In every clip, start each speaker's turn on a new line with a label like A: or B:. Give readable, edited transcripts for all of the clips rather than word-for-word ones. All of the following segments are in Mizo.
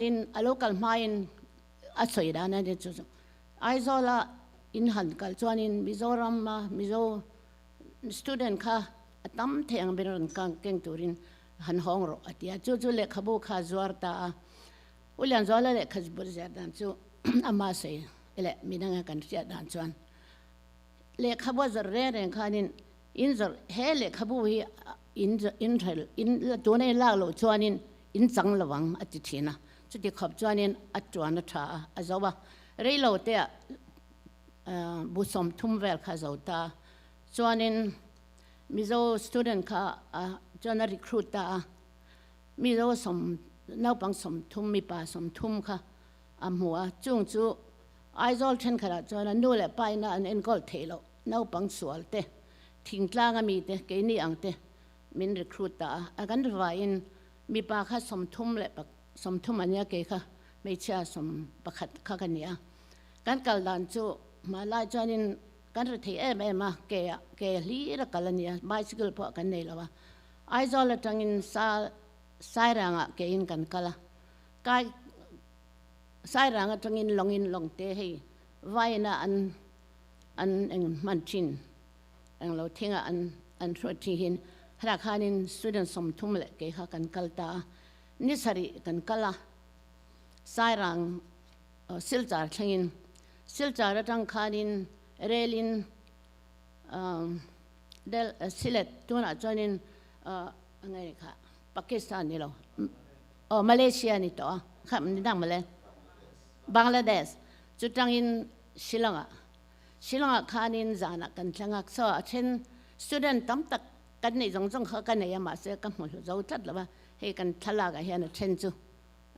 A: Tin, a lo kal hmain a sawi dan a ni chu chu Aizawla in han kal chuanin Mizorama Mizo student kha a tam thei ang ber rawn keng turin han hawng rawh a ti a, chu chu lehkhabu kha a zuar ta a. U Lianzuala lehkhabu ziah dan chu ama sawi leh midanga kan hriat dan chuan lehkhabu a zawrh reng reng khanin in zawrh he lehkhabu hi in in in tuna in lak loh chuanin in chang lo ang a ti thin a, chuti khawp chuanin a tuan a tha a, a zo a, rei lo te ah bu 30 vel kha a zo ta a, chuanin Mizo student kha a chuan a recruit ta a, Mizo sawm naupang 30 mipa 30 kha a hmu a, chung chu Aizawl thenkhatah chuan a nu leh pa ina an enkawl theih loh naupang sual te, thingtlang a mi te, keini ang te min recruit ta a, a kan vaiin mipa kha 30 leh 30 a nia kei kha hmeichhia 11 kha ka ni a, kan kal dan chu hmanlai chuanin kan ri thei em em a, ke ah ke hlir a kal a nia, bicycle pawh kan nei lo a, Aizawl atangin sa Sairangah kein kan kal a, kai Sairang atangin lawngin lawng te hei vaina an an eng hman thin englo thingah an an hruat thin hin helaiah khanin student 30 leh kei kha kan kal ta a, ni sarih kan kal a, Sairang Silchar thlengin Silchar atang khanin relin Del Sylhet tunah chuanin enge kha Pakistan ni lo aw Malaysia ni tawh a kha ni dang mawle Bangladesh chutangin Shillong ah Shillong ah khanin zanah kan thleng a so a then student tam tak kan neih zawng zawng kha ka nei a mahse ka hmu hlu zo tlat lo va hei kan thlalak ah hian a then chu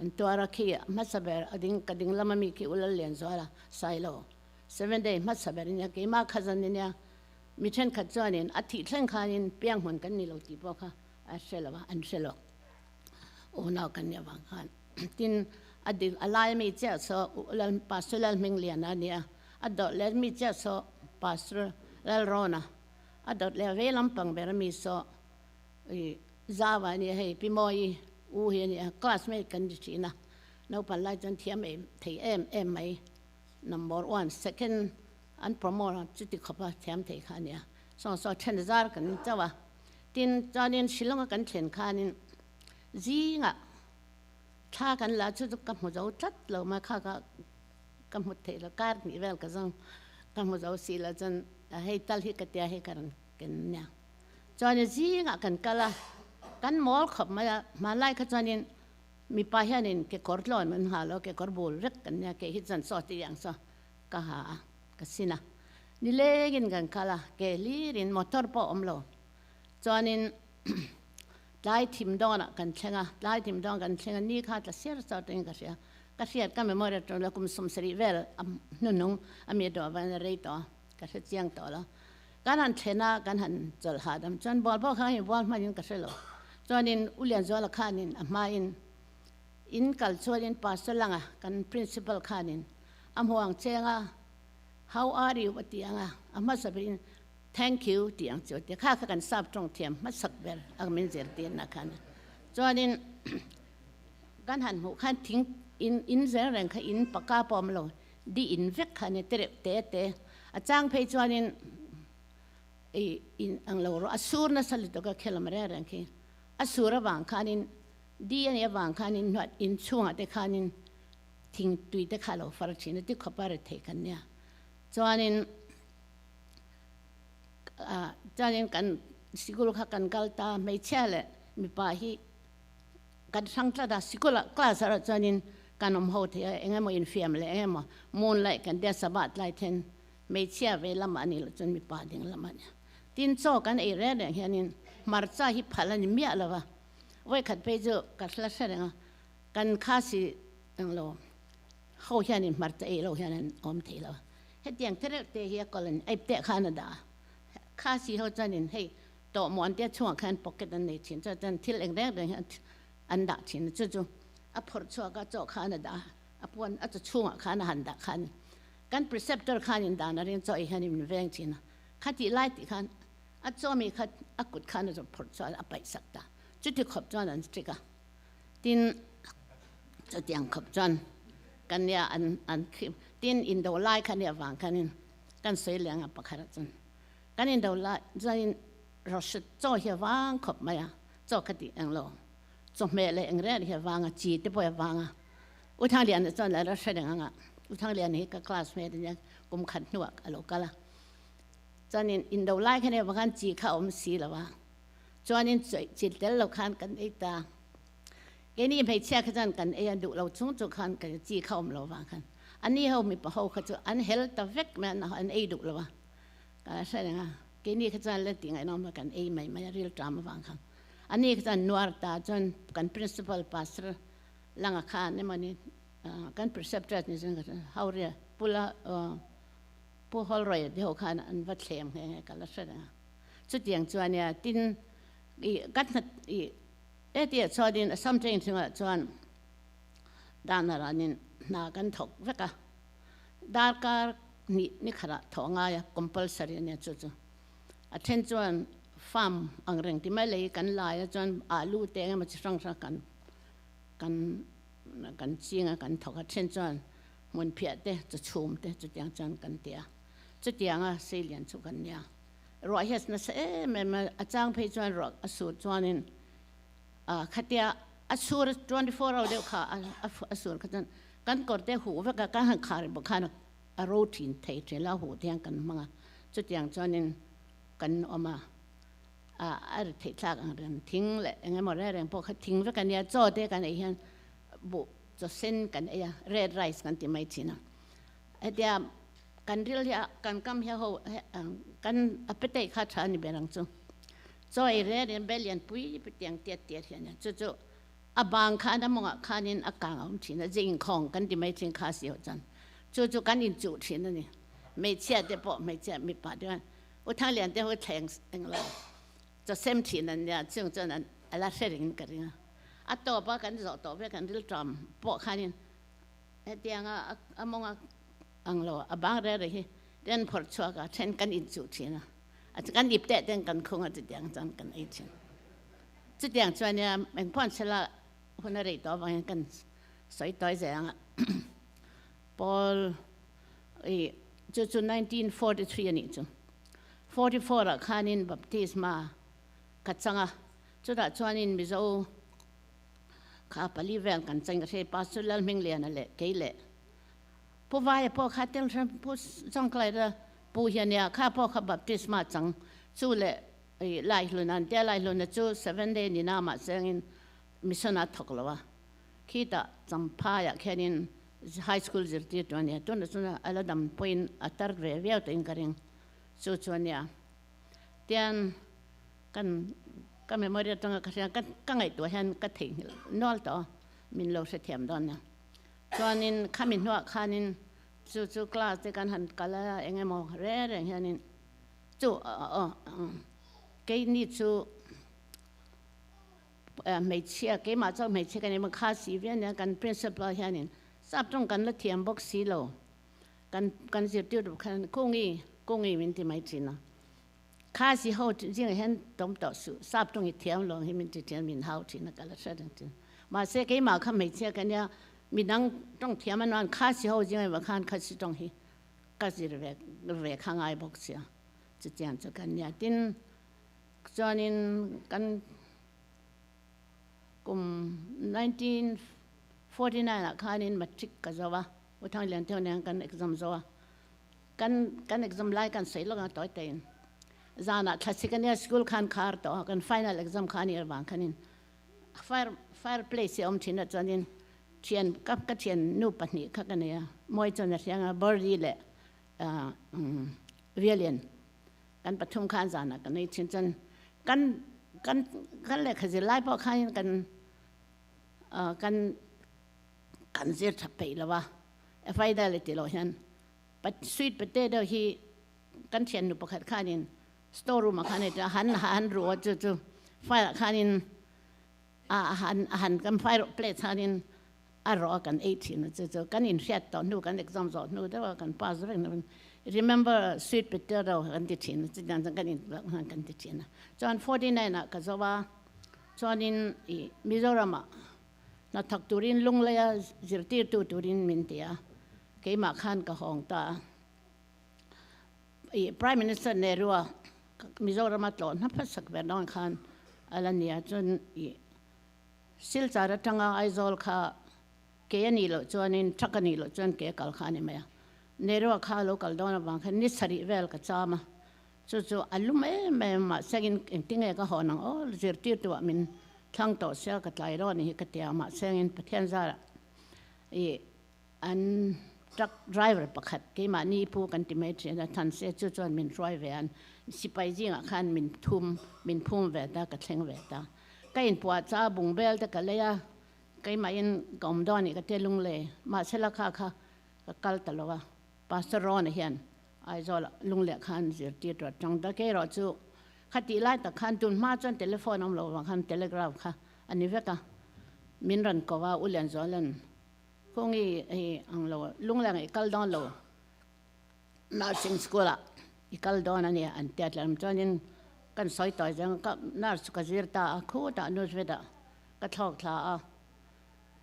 A: an tuar a khi hmasa ber a ding ka ding lam ami khi u Lallianzual a Sailo seven day hmasa ber a nia keimah kha zan ania mi thenkhat chuanin a thih thleng khanin piang hmun kan ni lo tih pawh kha a hre lo a an hre lo unau kan nih avang khan tin a dik a lai mi chiah saw lal pastor Lalhmingliana a nia a dawt leh mi chiah saw pastor Lalrawna a dawt leh vei lampang ber mi saw ih Zava a nia hei Pi Mawi u hi a nia classmate kan ni thin a naupang lai chuan thiam em thei em em mai number one second an promote a chuti khawp a thiam thei kha a nia saw saw then zar kan chauh a tin chuanin Shillong a kan thlen khanin zingah thla kan la chu chu ka hmu zo tlat lo mai kha kha ka hmu theih lo kar hnih vel ka zawng ka hmu zo si lo chuan hei tal hi ka tia hei ka rawn ken nia chuanin zingah kan kal a kan mawl khawp mai a hmanlai kha chuanin mipa hianin kekawr tlawn an ha lo kekawr bul vek kan nia kei hi chuan saw ti ang saw ka ha a ka sin a nilengin kan kal a ke hlirin motor pawh a awm lo chuanin tlai thim dawnah kan thleng a tlai thim dawn kan thleng a ni kha tla ser ser tawhin ka hria ka hriat ka memory atang la kum 70 vel a hnuhnung a mi dawh avangin a rei tawh a ka hre chiang tawh lo kan han thlen a kan han chawlh hahdam chuan bual pawh kha hei bual hmanin ka hre lo chuanin U Lianzuala khanin a hmain in kal chuanin pastor langa kan principal khanin a hmu ang cheng a how are you a ti ang a a hmasa berin thank you tih ang chu a ti a kha kha kan sap tawng thiam hmasak ber a min zirtirna khan chuanin kan han hmuh khan thing in in zel reng kha in paka pawh a awm lo di in vek kha a ni te reuh te te a chang phei chuanin ih in ang lo rawh a sur nasa lutuk a khelawm reng reng khi a sur avang khanin di a nih avang khanin hnuat inchhungah te khanin thing tui te kha a lo far thin a tikhawp a ri theih kan nia chuanin chuanin kan sikul kha kan kal ta hmeichhia leh mipa hi kan hrang tlat a sikul ah class ah chuanin kan awm ho thei a eng emaw infiam leh eng emaw moonlight kan tia sabbath tlai then hmeichhia ve lamah a nih loh chuan mipa ding lamah a nia tin chaw kan ei reng reng hianin hmarcha hi phal a ni miah lo va vawikhat phei chu ka hla hre reng a kan khasi englo ho hianin hmarcha ei lo hian an awm thei lo a hetiang te reuh te hi a kawl a ni aip teh khan a dah a khasi ho chuanin hei tawh muan te chungah khan pocket an nei thin chuan chuan thil eng reng reng hi an dah thin a chu chu a phawrh chhuak a chaw khan a dah a a puan a chaw chhungah khan a han dah khan kan preceptor khanin dan a ring chaw ei hian min veng thin a khatih lai tih khan a chaw mi kha a kut khan a rawn phawrh chuan a paih sak ta chuti khawp chuan an strict a tin. Chutiang khawp chuan kan nia an an tin indo lai kha nia vang khanin kan sawi leh anga pakhat ah chuan kan indo lai chuanin rawhsut chaw hi a vang khawp mai a, chaw kha tih eng lo chawhmeh leh eng reng hi a vang a, chi te pawh hi a vang a. U Thangliana chuan a la hre reng anga U Thangliana hi ka classmate ania kum khat hnuah a lo kal a, chuanin indo lai kha nia vang khan chi kha a awm si lo a, chuanin chi tel lo khan kan ei ta. Keini hmeichhia kha chuan kan ei a duh lo chung chu khan kan chi kha awm lo vang khan ani ho mipa ho kha chu an hel ta vek mai a, an ei duh lo a, ka hre reng a, keini kha chuan la tih ngaihnawm a kan ei mai mai a ril ṭam avang khan ani kha chuan nuar ta chuan kan principal pastor langa khan emawni kan preceptor ni chuan ka hau ria pula pu Holroy te ho khan an va thlem nghe nghe ka la hre reng a, chutiang chuan nia tin ih ka hna ih Hetiah chuanin Assam Train chungah chuan dan a ranin hna kan thawk vek a, darkar hnih ni khatah thawh a ngai a, compulsory a nia chu chu. A then chuan farm ang reng ti mai lei kan lai a chuan alu te eng emaw chi hrang hrang kan kan kan ching a kan thawk a, then chuan hmunphiah te chaw chhum te chutiang chuan kan ti a, chutianga seilian chu kan nia. Ruah hi a nasa em em a, a chang phei chuan ruah a sur chuanin ah khatia a sur 24 hour deuh kha a sur kha chuan kan kawr te huh vek a, kan han khar bawk khan a ro thin thei thin la huh te hian kan hmang a, chutiang chuanin kan awm a, ah a ri theih thlak ang reng thing leh eng emaw reng reng pawh kha thing vek a nia, chaw te kan ei hian buh chaw sen kan ei a, red rice kan ti mai thin a, hetia Kan ril hi a kan kam hi a ho kan a pe teih kha tha a ni ber ang chu. Chaw ei reng reng bel lian pui pui tiang tiat tiat hian a chu chu a bang khan a mawngah khanin a kang a awm thin a, zing khawng kan ti mai thin kha si ho chuan chu chu kan inchuh thin a ni. Hmeichhia te pawh hmeichhia mipa te khan U Thanglian te ho thleng eng lo chaw sem thin an nia chung chuan an a la hre reng in ka ring a. A tawp a kan zawh tawh vek an rilṭam pawh khanin hetianga a mawnga Ang lo, a bang reng reng hi ten phawrh chhuak a, then kan inchuh thin a, a kan ip teh ten kan khung a, chutiang chuan kan ei thin. Chutiang chuan nia engpawh an sela hun a rei tawh avangin kan sawi tawi zel ang a. Paul i chu chu 1943 a nih chu. 44 ah khanin baptisma ka chang a, chutah chuanin Mizo kha pali vel kan chang ka hre, Pastor Lalhmingliana leh kei leh Pu Vaia pawh kha tel hran Pu Chawngtlaira pu hi a nia, kha pawh kha baptisma chang chu leh ih Laihlun an tia, Laihluna chu Seven Day ni namah chengin mission a thawk lo a, khitah Champhaiah khianin high school zirtirtu a nia, tunah chuan a la dam pawhin a tar ve viau tawhin ka ring chu chu a nia. Tian kan ka memory atanga ka hria ka ngaihtuah hian ka theihnghilh nual tawh a, min lo hrethiam dawn nia. Chuanin khami hnuah khanin chu chu class te kan han kal a, eng emaw reng reng hianin chu aw keini chu hmeichhia keimah chuan hmeichhia kan emaw kha si viau nia kan principal hianin sap tawng kan la thiam bawk si lo kan kan zirtir duh khan kungi kungi min ti mai thin a kha si ho zingah hian tawm tawh suh sap tawng i thiam lo hi min ti thin a min hau thin a ka la hre reng thin mahse keimah kha hmeichhia ka nia midang tawng thiam a nuan kha si ho zingah erawh khan kha si tawng hi ka zir ve ve kha ngai bawk sia chutiang chu kan nia tin chuanin kan kum 1949 ah khanin matric ka zo a U Thanglian Theu nen kan exam zo a Kan kan exam lai kan sawi lawk ang tawi tawiin zanah thlasik ania school khan khar tawh a kan final exam kha anih avang khanin fire fire place hi a awm thin a chuanin thian ka ka thian nu pahnih kha ka nei a mawi chuan a hriang a Birdie leh ah Vialian kan pathum khan zanah kan ei thin chuan kan kan kan lehkha zir lai pawh khanin kan ah kan kan zir tha peih lo a final ti loh hian Sweet potato hi kan thiannu pakhat khanin store room ah khan a han han ruh a chu chu fire ah khanin a han a han kan fire plate khanin a rawh a kan ei thin a chu chu kan inhriat tawh hnu kan exam zawh hnu deuh a kan pass vek hnu remember sweet potato kan ti thin a chutiang chuan kan in kan ti thin a chuan 49 ah ka zo a chuanin ih Mizoram ah. Hnathawk turin Lungleia zirtirtu turin min ti a, keimah khan ka hawng ta a. I Prime Minister Nehru-a Mizorama tlawh hna hmasak ber dawn khan a la ni a, chuan i Silchar atanga Aizawl kha ke a nih loh chuanin truck a nih loh chuan ke a kal kha a ni mai a. Nehru-a kha a lo kal dawn avang khan ni sarih vel ka cham a, Chu chu a lum em em mahse in engtinge ka hawn ang aw zirtirtu ah min thlang tawh sia ka tlai dawn hi ka ti a mahse in Pathian zarah ih an truck driver pakhat keimahni pu kan ti mai thin a than se chu chuan min hruai ve an sipai zingah khan min thum min phum ve ta ka thleng ve ta ka inpuah cha bungbel te ka lei a keimahin ka awm dawn nih ka tia lunglei mahse la kha kha ka kal ta lo a Pastor Ron-a hian Aizawl ah lungleh khan zirtir tur a tang ta. Kei erawh chu khatih lai tak khan tun hma chuan telephone awm lo vang khan telegraph kha a ni vek a. Min rawn ko a, U Lianzuala'n Khawngi hei ang lo lungleh ang i kal dawn lo nursing school ah i kal dawn a nia an tia tlat chuanin kan sawi tawi zeng a, ka nurse chu ka zir ta a, khutah nurse vet ah ka thlawk thla a.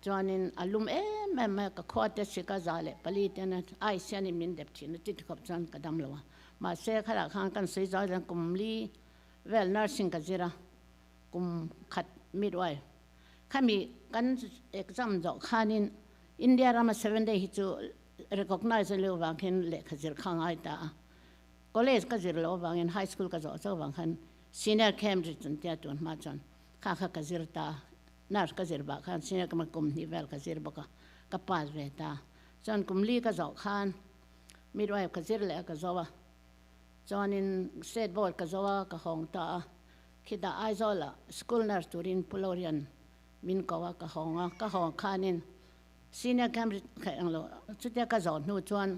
A: Chuanin a lum em em mai a, ka khua te sika 104 te na ice hianin min dep thin a, chuti khawp chuan ka dam lo a. Mahse khalah khan kan sawi zau hian kum li vel nursing ka zir a, kum khat midwife. Khami kan exam zawh khanin India rama seven day hi chu recognize a leu vang khin lehkha zir kha ngai ta a. College ka zir loh avangin high school ka zawh chauh vang khan senior Cambridge an tia tun hma chuan kha kha ka zir ta a. Nurse ka zir bah khan senior ka kum hnih vel ka zir bawk a, ka pass ve ta. Chuan kum li ka zawh khan midwife ka zir leh a ka zo a, chuanin state board ka zo a ka hawng ta a, khitah Aizawlah school nurse turin Pu Lorian min ko a ka hawng a, ka hawng khanin senior Cambridge kha englo chutia ka zawh hnu chuan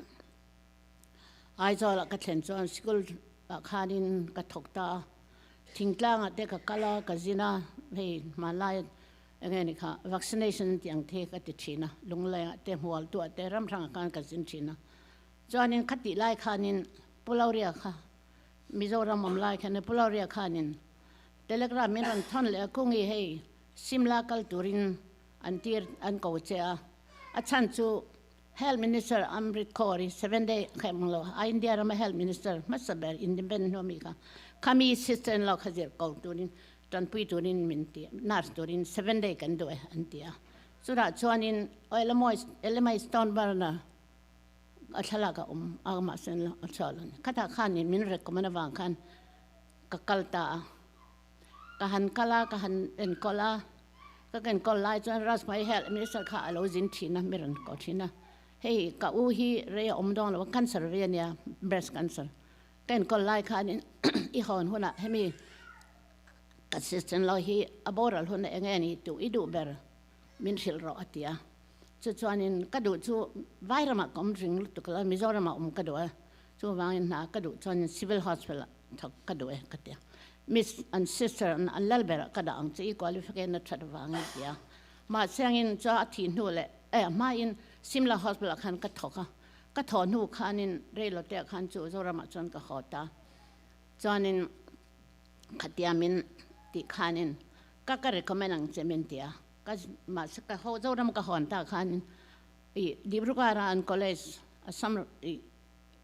A: Aizawlah ka thlen chuan school ah khanin ka thawk ta a. Thingtlangah te ka kal a, ka zin a, hei hmanlai eng nge ni kha vaccination tih ang te ka ti thin a, Lunglengah te Hmualtuah te ram hrangah khan ka zin thin a. Chuanin kha tih lai khanin Pu Lauria kha Mizoram awm lai khan Pu Lauria khanin telegram min rawn thawn leh a, Kungi hei Simla kal turin an tir an ko che a, a chhan chu Health Minister Amrit Kaur hi seven day kha hmang lo a, India rama Health Minister hmasa ber independent hnu ami kha khami sister in law kha zir ko turin tanpui turin min ti nurse turin seven day kan duh e an ti a. Chutah chuanin LMI Stone Burner a thlalak a awm a mahse a chhuah lo a ni. Khatah khanin min recommend avang khan ka kal ta a. Ka han kal a, ka han enkawl a, ka enkawl lai chuan Rajmai Health Minister kha a lo zin thin a, mi rawn ko thin a, hei ka u hi rei a awm dawn lo a, cancer ve a nia, breast cancer, ka enkawl lai khanin i hawn hunah hemi ka sister law hi a boral hunah eng nge ni tih i duh ber min hrilh rawh a ti a, chu chuanin ka duh chu Vairamah ka awm ring lutuk lo a, Mizoramah awm ka duh a, chuvangin hna ka duh chuanin Civil Hospital ah Thawk ka duh e ka ti a. Miss an sister an an lal berah ka dah ang che i qualification a that avangin ti a. Mahse angin chuan a thih hnu leh eh a hmain Simla Hospital ah khan ka thawk a. Ka thawh hnu khanin reilote ah khan chu Zoramah chuan ka haw ta. Chuanin khatia min tih khanin ka ka recommend ang che min ti a. Ka mahse ka haw Zoram ka hawn ta khanin ih Dibrugarh ah an college Assam ih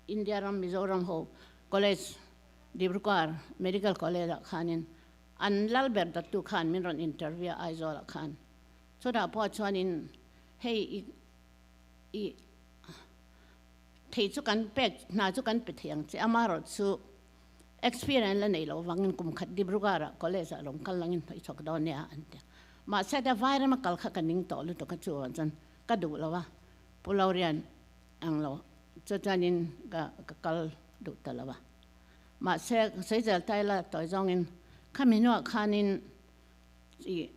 A: India ram Mizoram ho college Dibrugarh Medical College ah khanin an lal ber dattu khan min rawn interview a Aizawl ah khan. Chutah pawh chuanin hei i i thei chu kan pek hna chu kan pe thei ang che amaherawh chu experience la nei loh vangin kum khat Dibrugarh ah college ah rawn kal langin i chhawk dawn nia an ti a. Mahse ta Vairama kal kha ka ning tawh lutuk a chuvang chuan ka duh lo a Pu Lorian ang lo. Chu chuanin ka ka kal duh ta lo a. Mahse sawizel ta ila tawi zawngin khami hnuah khanin ih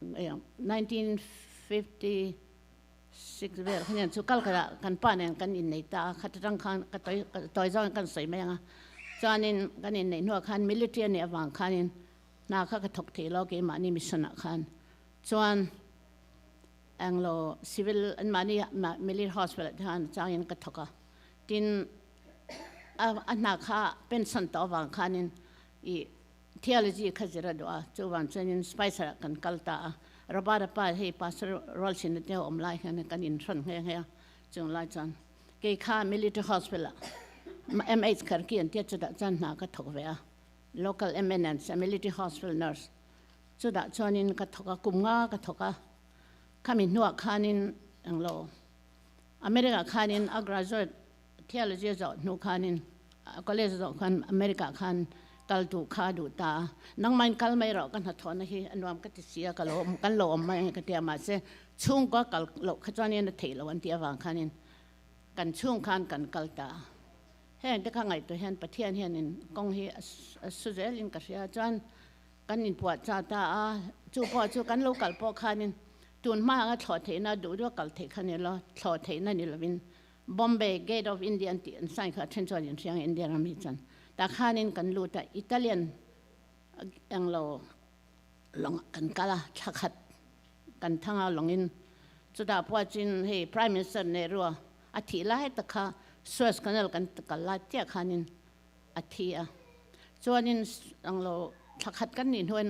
A: 1956 vel kha chu kal khatah kan pa nen kan innei ta a, khat atang khan ka tawi tawi zawngin kan sawi mai ang a. Chuanin kan inneih hnuah khan military a nih avang khanin hna kha ka thawk thei lo keimahni mission ah khan chuan Anglo civil anmahni military hospital ah te khan changin ka thawk a, tin a hna kha pension tawh avang khanin ih theology kha zir a duh a, chuvang chuanin Spicer ah kan kal ta a, Robert-a pa hei Pastor Rualchhina te ho awm lai hian kan inhrawn nghe nghe a, chung lai chuan kei kha Military Hospital ah MH Kharki an tia chutah chuan hna ka thawk ve a, Local Eminence a Military Hospital Nurse chutah chuanin ka thawk a, kum nga ka thawk a, khami hnuah khanin englo America khanin a graduate Theology a zawh hnu khanin college a zawh khan America khan kal duh kha a duh ta a, nangmahin kal mai rawh ka hnathawhna hi a nuam ka ti si a, ka lo awm kan lo awm mai ang ka ti a, mahse chhungkua kal loh kha chuanin a theih loh an tih avang khanin kan chhung khan kan kal ta a, heng te kha ngaihtuah hian Pathian hianin kawng hi a su zelin ka hria chuan Kan inpuah cha ta a, chu pawh chu kan lo kal pawh khanin tun hma anga thlawh theihna duh duh a kal theih kha ni lo, thlawh theihna ni lovin Bombay Gate of India an tih an sign kha a then chuan in hriang India ram hi chuan tah khanin kan lut a, Italian englo lawng kan kal a, thla khat kan thang a lawngin chutah pawh chin hei Prime Minister Nehru a thih lai tak kha Suez Canal kan kal lai chiah khanin a thi a. Chuanin anglo thla khat kan nih hnuin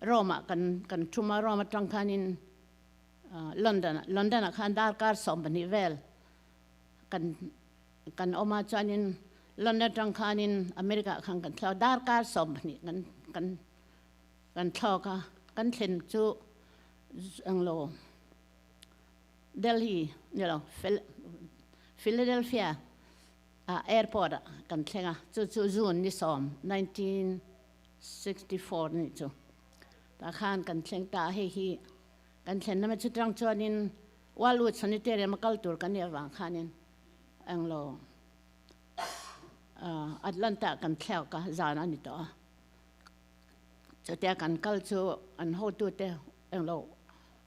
A: Rome ah kan kan thum a, Rome atang khanin London ah London ah khan darkar 12 vel kan kan awm a, chuanin London atang khanin America ah khan kan thlawk a, darkar 12 kan kan kan thlawk a, kan thlen chu englo Delhi ni lo Philadelphia ah airport ah kan thleng a, chu chu June ni sawm 1964 ni chu tah khan kan thleng ta a, hei hi kan thlen na mai chutang chuanin Wildwood Sanitarium a kal tur kan nih avang khanin englo Atlanta kan thlek a zan a ni tawh a, chutia kan kal chu an hotute englo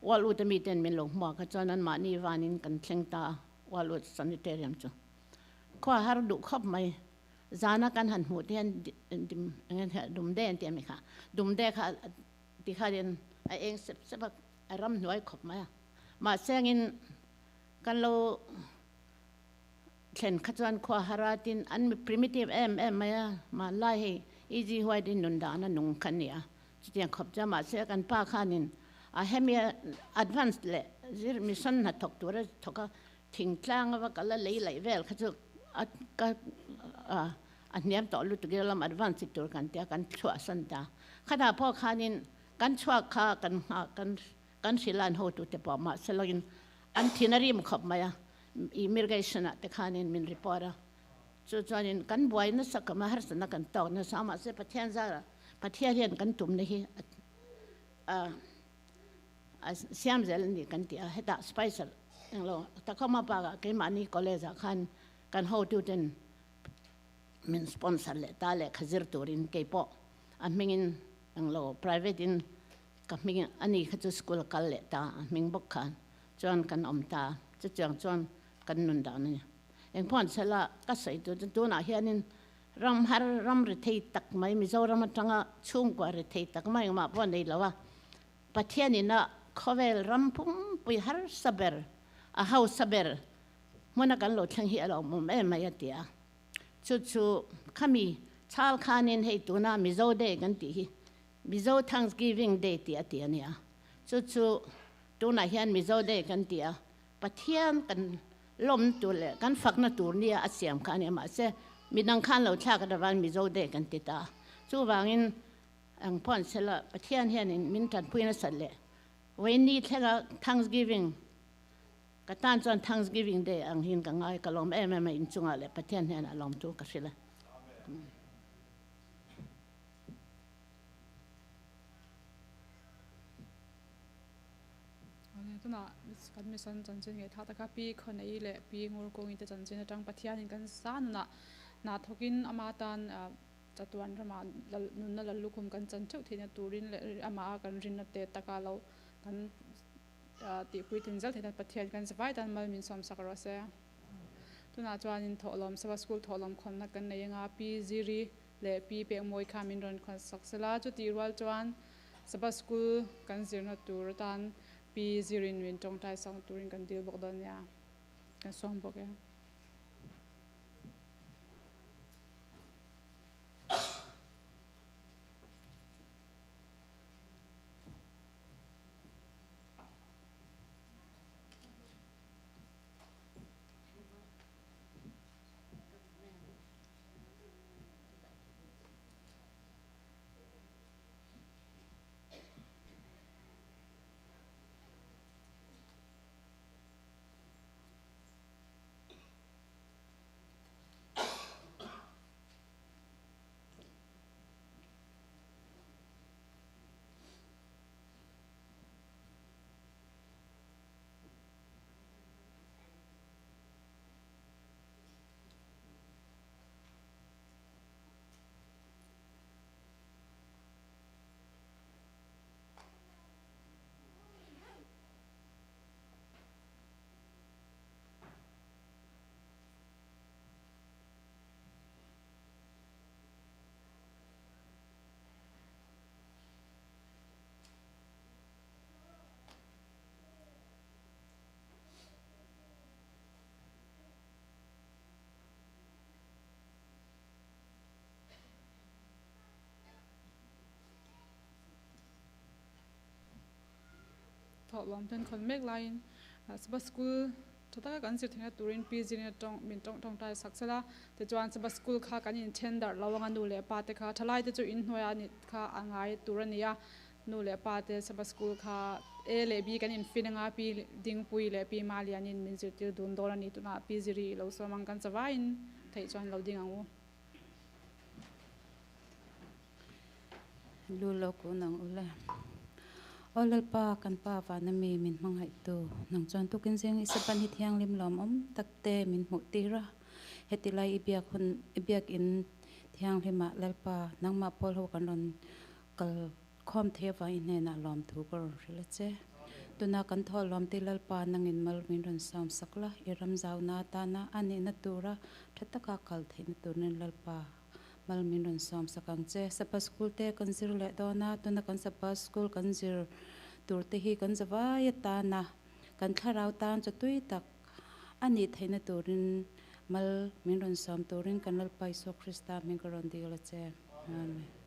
A: Wildwood ami ten min lo hmuak a chuan anmahni vanin kan thleng ta a Wildwood Sanitarium chu. Khua har duh khawp mai. Zana kan han hmuh te hian dumde an ti a mi kha. Dumde kha ti khanin a eng sep sep a, a ram hnuai khawp mai a. Mahse angin kan lo thlen kha chuan khua har a tin an mi primitive em em mai a. Hmanlai hei easy white in nun dan a nung kha a ni a. Chutiang khawp chuan mahse kan pa khanin a hemi advance leh zir mission hnathawk tura thawk a Thingtlang ava kal a lei laih vel kha chu a ka a hniam tawh lutuk ila lam advance tur kan tia kan chhuah san ta. Khatah pawh khanin kan chhuak kha kan nghah kan kan hrilh a an hotute pawh mahse lawkin an thin a rim khawp mai a immigration ah te khanin min report a chu chuanin kan buai nasa kam a harsatna kan tawk nasa a mahse Pathian zarah Pathian hian kan tumna hi a A siam zel a ni kan ti a, hetah Spicer englo Tacoma Park ah keimahni college ah khan kan hotuten min sponsor leh ta lehkha zir turin keipawh a hmingin englo private in ka hming a ni kha chu school a kal leh ta a hming bawk khan chuan kan awm ta chutiang chuan kan nun dan a ni. Engpawh an sela ka sawi tur chu tunah hianin ram har ram ri thei tak mai Mizoram atanga chhungkua ri thei tak mai engmah pawh a nei lo a, Pathian ina khawvel ram pumpui harsa ber, a hausa ber hmuna kan lo thleng hi a lo awm em mai a ti a. Chu chu khami chhal khanin hei tuna Mizo Day kan tih hi Mizo Thanksgiving Day tih a ti a nia. Chu chu tunah hian Mizo Day kan ti a, Pathian kan lawmna tur leh kan fakna tur nia a siam kha a nia mahse midang khan lo thlak atavangin Mizo Day kan ti ta a. Chuvangin Ang pawh an sela, Pathian hianin min tanpui nasat leh Vawiinni thlenga Thanksgiving, ka tan chuan Thanksgiving Day ang hian ka ngai, ka lawm em em a inchungah leh Pathian hian a lawm chu ka hrilh a.
B: Tunah kan mission chanchin ngei thak taka Pi Khawnei leh Pi Ngurkawngi te chanchin atang Pathianin kan sa nunah hna thawkin ama tan Chatuan ramah nunna lal lukhum kan chan theuh theihna turin leh amah a kan rinna te taka lo kan tihpui tlin zel theihna Pathian kan zavai tan mal min sawmsak rawh se. Tunah chuanin thawhlawm Sabbath School thawhlawm khawnna kan nei anga Pi Ziri leh Pi Pekmawi kha min rawn khawnsak sela. Chutih rual chuan Sabbath School kan zirna tur atan Pi Zirin min tawngtai sakna turin kan dil bawk dawn nia. Kan sawm bawk e. Thawhlawm ten khawn mek laiin Sabbath School tha taka kan zir theihna turin Pi Zirina tawng min tawng tawngtai sak sela. Tichuan Sabbath School kha kan inthen darh lo anga nu leh pa te kha thalai te chu inhnuaia ni kha a ngai tur a ni a. Nu leh pa te Sabbath School kha A leh B kan infin anga Pi Dingpui leh Pi Malianin min zirtir dun dawn a ni. Tunah Pi Ziri i lo sawm ang kan chavaiin theih chuan lo ding ang u.
C: Lu lo kun ang ule. Aw Lalpa, kan Pa vana mi min hmangaihtu, nang chuan tukin zing i sapan hi thianghlim lawmawm tak te min hmuh tir a. Heti lai i biak hun, i biakin thianghlimah Lalpa, nangmah pawl ho kan rawn kal khawm thei avang i hnenah lawmthu ka rawn hrilh a che. Tuna kan thawh lawmte Lalpa nangin mal min rawn sawm sak la, i ram zauna atana a nihna tura tha taka kal theihna turin Lalpa mal min rawn sawm sak ang che. Sabbath School te kan zir leh dawn a, tuna kan Sabbath School kan zir tur te hi kan zavai atana kan thlarau tan chaw tui tak a nih theihna turin mal min rawn sawm turin kan Lalpa Isua Krista hming ka rawn dil a che. Amen.